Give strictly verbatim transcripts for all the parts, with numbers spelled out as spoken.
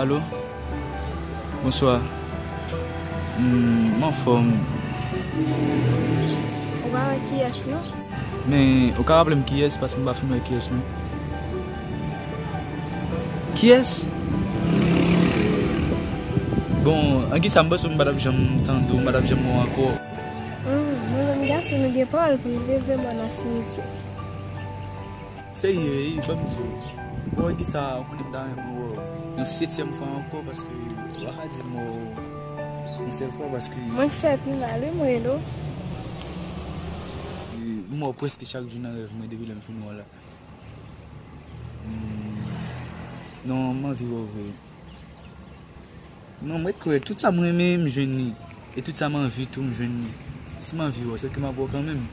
Alo? Bonswa. Hmm, m anfòm. Ou pa wè kiyès, non? Men, ou ka raple m kiyès, paske m pa fin wè kiyès, non. Kiyès? Bon, an ki sa m panse m pa t ap janm tande w, m pa t ap janm wè w ankò. Hmm, mwen menm gason, nou gen pawòl pou n leve mò nan simityè. Serye, wi, ban m di w. Bon, an ki sa, ou konnen m ta renmen wè w yon setyèm fwa ankò, paske w pa ka di m wè w yon sèl fwa, paske mwen k fè pi mal, wi, mwen, non. M wè w prèske chak jou nan rèv mwen depi lè m fin wè w la. Hmm. Non, m anvi wè w vre. Non, m ret kwè, tout sa m renmen, m jwenn li. E tout sa m anvi tou, m jwenn li. Si m anvi wè w, sèke m ap wè w kanmenm.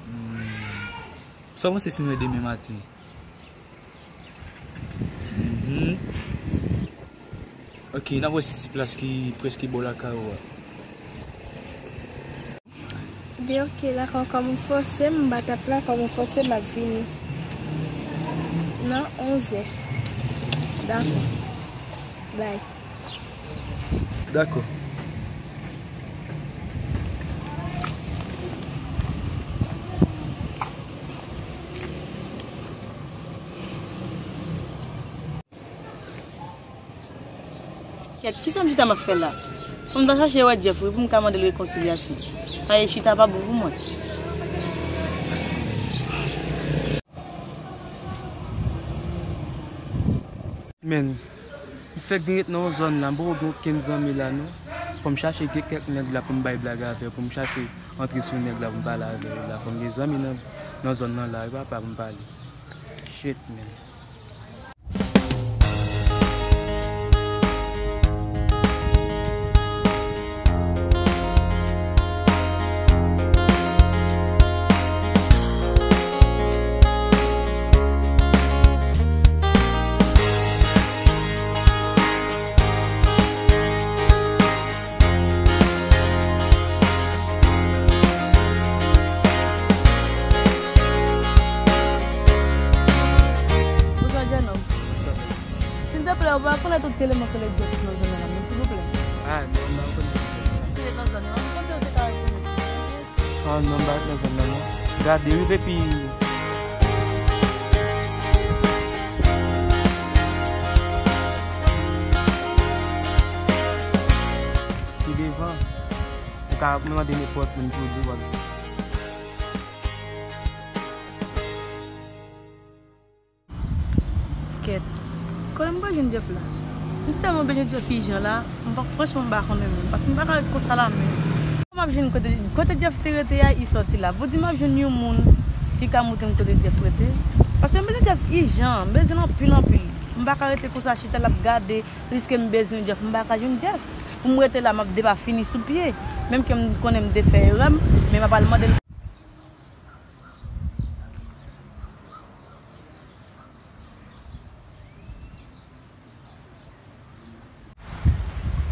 Hmm. Sa w panse si n wè demen maten? Mhm. Ok, n ap wè si ti plas ki prèske bò lakay ou a. Di ok, dakò, kòm ou fòse m, m pa t ap la, kòm ou fòse m, m ap vini nan onzè. Dakò. Bay. Dakò. Kèt, kisa m chita m ap fè la? Fò m ta chache wè Jeff wi pou m ka mande l rekonsilyasyon. Aye, chita pa bon pou mwen. Men, m fèk vin ret nan yon zòn la, m poko gen okenn zanmi la non. Fò m chache gen kèk nèg la pou m bay blag avè, pou m chache antre sou nèg la pou m pale avè yo la. Fò m gen zanmi nan, nan zòn nan la, wi papa, pou m pale. Shit, men. Bonswa, jènòm. Silvouplè, ou pa konèt yon ti eleman ki rele Jeff nan zòn nan, non, silvouplè? Ah, non, m pa konèt. Ki ret nan zòn nan, m panse ou te ka rekonèt. Ah, non, m pa ret nan zòn nan, non. Gade, rive pi, pi devan. Ou ka mande nenpòt moun pou di w ap jwenn. Kèt. Kote m pral jwenn Jeff la? M si tèlman bezwen Jeff ijan la, m pa, franchman, m pa konnen menm, paske m pa ka ret konsa la menm. M ap jwenn kote, kote Jeff te rete a, li sòti la. Pou di m ap jwenn yon moun ki ka montre m kote Jeff rete. Paske m bezwen Jeff ijan, m bezwen l anpil, anpil. M pa ka rete konsa chita l ap gade, jiske m bezwen Jeff, m pa ka jwenn Jeff. Pou m rete la, m ap depafini sou pye. Menm ke m konnen m te fè erè m, men m ap al mande l.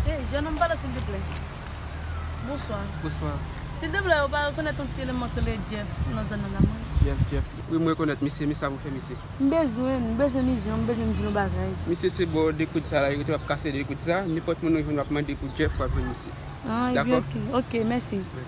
Ey, jènòm, pale, silvouplè. Bonswa. Bonswa. Silvouplè, ou pa rekonèt yon ti eleman ki rele Jeff nan zòn nan la, mwen? Jeff, Jeff. Wi, mwen rekonèt misye, men sa pou fè misye? M bezwen, m bezwen ijan, m bezwen di nou bagay. Misye se bò de kout sa la, li rete w ap kase de kout sa. Nenpòt moun ou jwenn w ap mande pou Jeff, w ap jwenn misye. Ah, ebyen, dakò? Ok, ok, mèsi. Wi.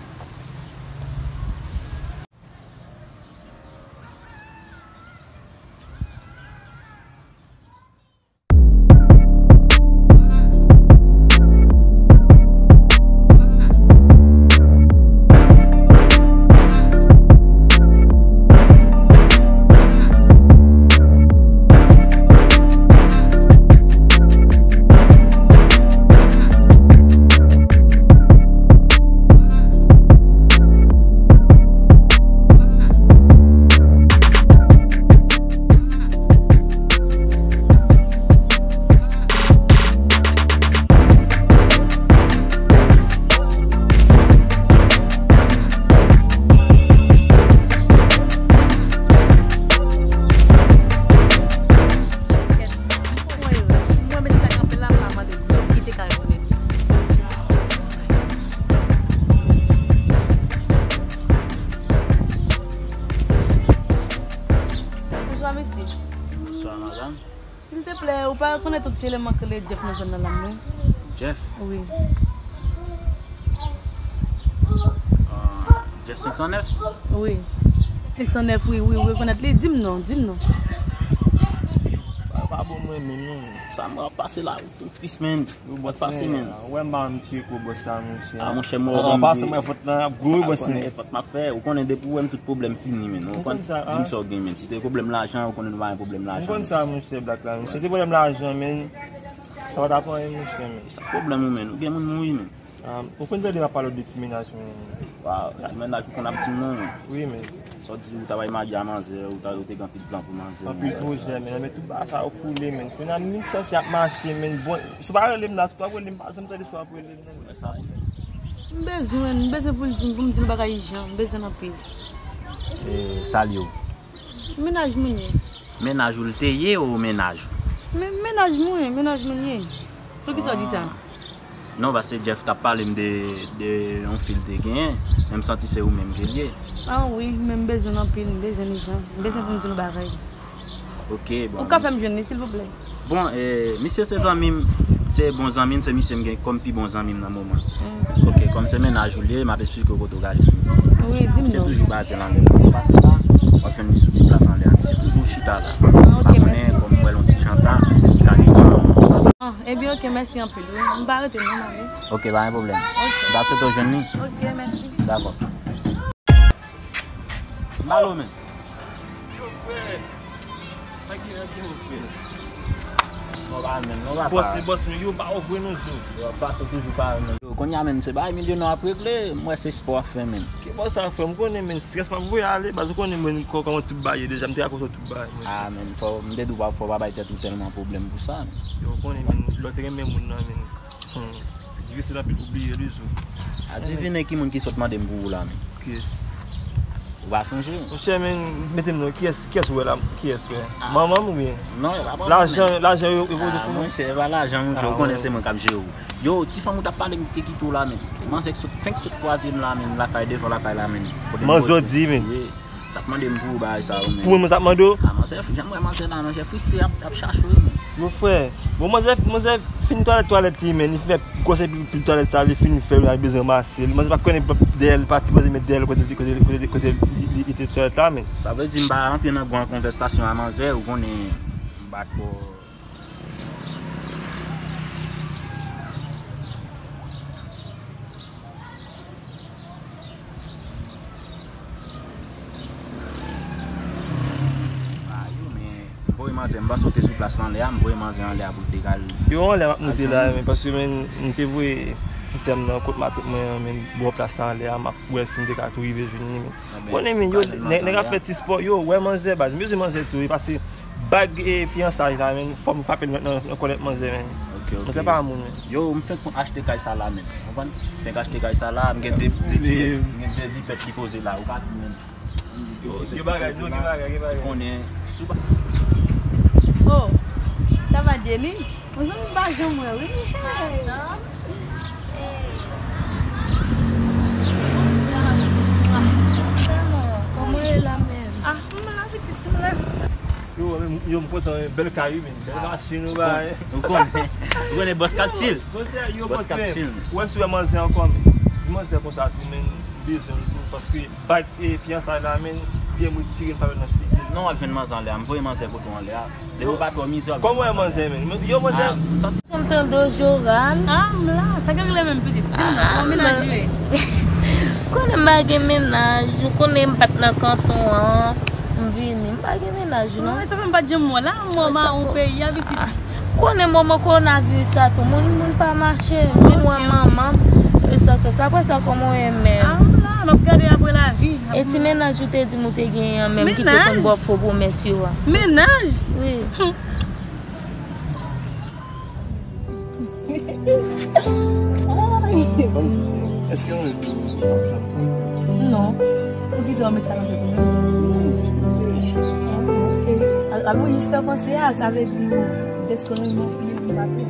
Pa rekonèt yon ti eleman k rele Jeff nan zòn nan la, non. Jeff? Wi. Ah, Jeff senk san nèf? Wi. Senk san nèf, wi, wi, wi, rekonèt li. Di m non, di m non. Pa, pa bon mwen menm, non. Sa mwen ap pase la, ou tou tris, menn. Yo, bòs, pase, men, men. Ou wè m pa menm tire kou bòs sa, monchè. Ah, monchè, mwen, ou wè m pase, mwen fòt nan ap gwo, bòs, men. Fòt m ap fè, ou konnen depi ou wè m tout pwoblèm fini, men. Ou konn sa, di m sa w gen, men. Si te pwoblèm lajan, ou konnen nou pa gen pwoblèm lajan. Ou konn sa, monchè, Black la, men. Si te pwoblèm lajan, men, sa pa t ap anyen, monchè, men. Sa pwoblèm ou, men. Ou gen moun mouri, men. Ah, ou konn tande m ap pale w de ti mennaj mwen. Waw, ti mennaj ou konn ap di m non, men. Wi, men. Sa w di ou ta bay marye a manzè, ou ta, ou te gen anpil plan pou manzè. Anpil pwojè, men, men tout bagay sa yo koule, men. Kounye a, menm sansi ap mache, men. Bon, si w pa rele m la, tout w ap rele m, pa janm tande si w ap rele m, non, men. Sa pwoblèm. M bezwen, m bezwen pou l di m, pou m di l bagay ijan, m bezwen l anpil. E, salye w. Mennaj mwen ye. Mennaj ou l te ye ou mennaj ou? Men, mennaj mwen, mennaj mwen ye. Poukisa w di sa? Ah. Non, paske Jeff t ap pale m de, de yon fi l te genyen, men m santi se ou menm ke l ye. Ah wi, men m bezwen l anpil, m bezwen l ijan. M bezwen pou m di l yon bagay. Ok, bon. Ou ka fè m jwenn li, silvouplè? Bon, e, misye se zanmi m, se bon zanmi m, se misye m gen kòm pi bon zanmi m nan moman. Mm. Ok, kòm se mennaj ou l ye, m ap esplike w kote w ka jwenn misye. Wi, di m non. Misye toujou baze l anlè la. Ou pase la, w ap jwenn li sou ti plas anlè a. Misye toujou chita la. Ah, ok, mèsi. M pa konnen, kòm m wè l yon ti jan ta, li ka gen. Ah, ebyen, ok, mèsi anpil, wi. M pa rete non, m ale. Ok, pa gen pwoblèm. Ok. M ta swete w jwenn li. Ok, mèsi. Dakò. M ale w, men. Yo, frè. Sa ki nan pye w, frè? Non, pa menm, non, papa. Bòs, se bòs, men yo, pa w vre non, zo. Yo, ap pase toujou pa menm. Yo, kounye a menm, se bagay milyonè ap regle, m wè se spò ap fè menm. Ki bòs sa, frè? M konnen, men, strès pa voye ale, baz, ou konnen, men, kò-, kòman tout bagay ye deja, m te rakonte w tout bagay, men. Ah, men, fò, m te di w pa, fò w pa bay tèt ou tèlman pwoblèm pou sa. Yo, ou konnen, men, lè w te renmen moun nan, men. Hmm. Difisil anpil pou bliye li, zo. Adivine ki moun ki sot mande m pou ou la, men. Kiyès? Ou pa sonje? Monchè, men, mete m non, kiyès, kiyès ou wè la? Kiyès, wè? Ah. Manman m oubyen? Non, e pa manman m. Lajan, lajan yo, yo pote pou mwen. Ah, monchè, e pa lajan, monchè, ou konnen se mwen k ap jere w. Yo, ti fanm ou t ap pale m ki te kite w la, men. Manzè k sot, fenk sot kwaze m la, men, lakay, devan lakay la, men. Manzè w di, men. Wi. Sa ap mande m pou bagay sa yo, men. Pou mwen, sa ap mande w? Ah, manzè, jan m wè manzè la, manzè fristre ap, ap chache w, men. Yo, frè, bon, manzè, manzè fin twalèt, twalèt li, men, li fè gwosè pil, pil twalèt sa, li fin fè l, li bezwen ranmase l. Manzè pa konnen dèyè l pati, manzè met dèyè l kote, kote, kote, kote li, li, li te twalèt la, men. Sa vle di m pa rantre nan gran konvèsasyon a manzè, ou konnen m pa twò. Ba yo, men m voye manzè, m pa sote sou plas lan lè a, m voye manzè anlè a pou l te ka al. Yo, anlè m ap moute la, men paske, men, m te voye ti sè m nan kot matant mwen an, men bò plas lan anlè a, m ap wè si m te ka tou rive jwenn li, men. Konnen, men, yo, nèg, nèg ap fè ti spò, yo, wè manzè, baz, m bezwen manzè tou, wi, paske bag, e, fiyansay la, men, fò m frape l nan, nan, nan kòlèt manzè, men. Ok, ok. Manzè pa moun, men. Yo, m fenk konn achte kay sa la, men. Konprann? Fenk achte kay sa la, m gen de, de jipèt, m gen de jipèt ki poze la, ou ka di, men. Yo, gen bagay, non, gen bagay, gen bagay. Konnen, sou pa. Oh, sa va, Jelly? Yon zanmi m pa janm wè, wi. Hey. Kòman w ye la menm? Ah, m la, pitit, m la. Yo, men, yo, m kontan, bèl kay, wi, men. Bèl machin, ou bay. Ou konnen, ou konnen, bòs k ap chill. Bòs k ap chill, men. Ou wè si w wè manzè ankò, men. Di manzè konsa tou, men, m bezwen l tou, paske bag, e, fiyansay la, men, li retire m, frape nan figi l. Non, w ap jwenn manzè anlè a. M voye manzè kote w anlè a. Depi w pa twò mizè, w ap jwenn manzè. Kòman w wè manzè, men? Yo, manzè. Ah, m santi. Janm tande w, Joran. Ah, m la. Sa k rele menm, pitit? Di m non, kòman mennaj ou ye? Ou konnen m pa gen mennaj, ou konnen m pa t nan kanton an. M vini, m pa gen mennaj, non. Sa fè m pa t janm wè w la, m wè w mawon peyi a, pitit. Konnen moman kowonaviris sa tou, moun, moun pa mache, vin wè manman m, e sa fè sa. Apre sa, kòman w ye menm? Ah, m la, n ap gade apre lavi. E ti mennaj ou te di m ou te genyen an menm, ki te konn ba w fo pwomès yo a? Mennaj? Wi. Èske yon jou w ap janm pran? Non. Poukisa w met sa nan tèt ou menm? Non, jis panse. Ah, ok. Al, al, ou jis fè panse a, sa vle di ou deske w renmen yon fi, li pa tou.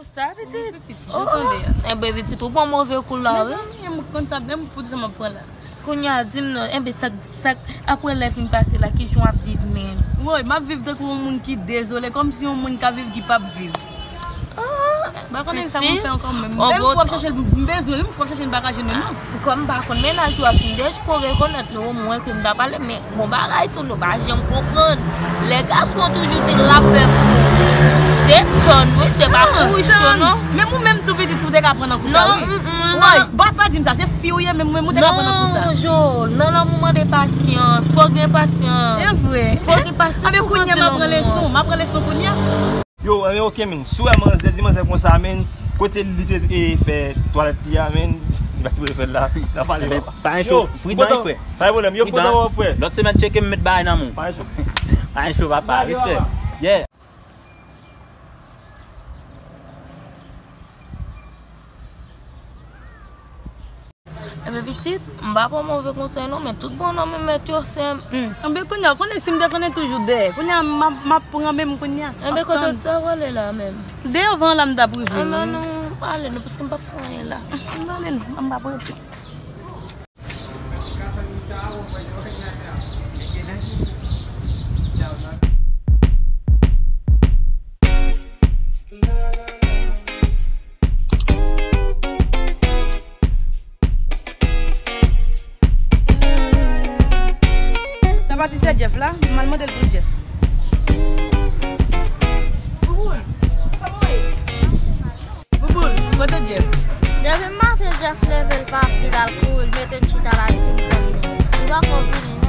Sa, pitit? Pitit, jan tande a. Enben, pitit, ou pran move kou la, wi. Mezanmi, m konn sa, menm pou sa m ap pran la. Kounye a, di m non, enben, sa, sa, apre lè fin pase la, ki jan w ap viv, men? Woy, m ap viv tankou yon moun ki dezole, kòmsi yon moun ka viv ki p ap viv. Ah, m pa konnen sa pou m fè ankò menm. Menm fò w ap chèche l, m bezwen li, m fò w ap chèche l, m pa ka jwenn li, non. Kòm m pa konn mennaj ou a, si m te ko rekonèt li, omwen ke m ta pale, men bon bagay tou, nou pa janm konprann. Lè gason toujou di l ap fè pou ou. Se John, wi, se pa pou Richo, non. Menm ou menm tou pitit, ou te ka pran nan kou sa, wi. Woy, pa, pa di m sa, se fi ou ye, menm ou menm ou te ka pran nan kou sa. Non, Jo, nan lanmou mande pasyans, fò gen pasyans. E vre. Fò gen pasyans pou grandi lanmou an. Anben kounye a m ap pran leson, m ap pran leson kounye a. Yo, anben, oke, men. Si w wè manzè, di manzè konsa, men, kote li te, e, fè twalèt li a, men, li pa sipoze fè l la. N a pale. Enben, pa gen cho, pridan, wi, frè. Pa gen pwoblèm, yo kontan wè w, frè. Lòt semèn, tcheke m, met bagay nan men w. Pa gen cho. Pa gen cho, papa, respè. Yeah. Enben, pitit, m pa pran move konsèy non, men tout bon nonm e mèt yo se, hmm. Enben, kounye a, konnen si m te konnen toujou dèyè. Kounye a, m ap, m ap pran menm kounye a. Enben, kote w ta prale la menm? Deyò van la m t ap rive. Enben, nou ale nou, paske m p ap fè anyen la. Ann ale nou, m p ap rete. Sa pati sè Jeff la, m al mande l pou Jeff. Bouboul, kòman w ye? Bouboul, kote Jeff? Depi maten Jeff leve l pati l al kouri, l mete m chita la, l di m tann li. Li poko vini.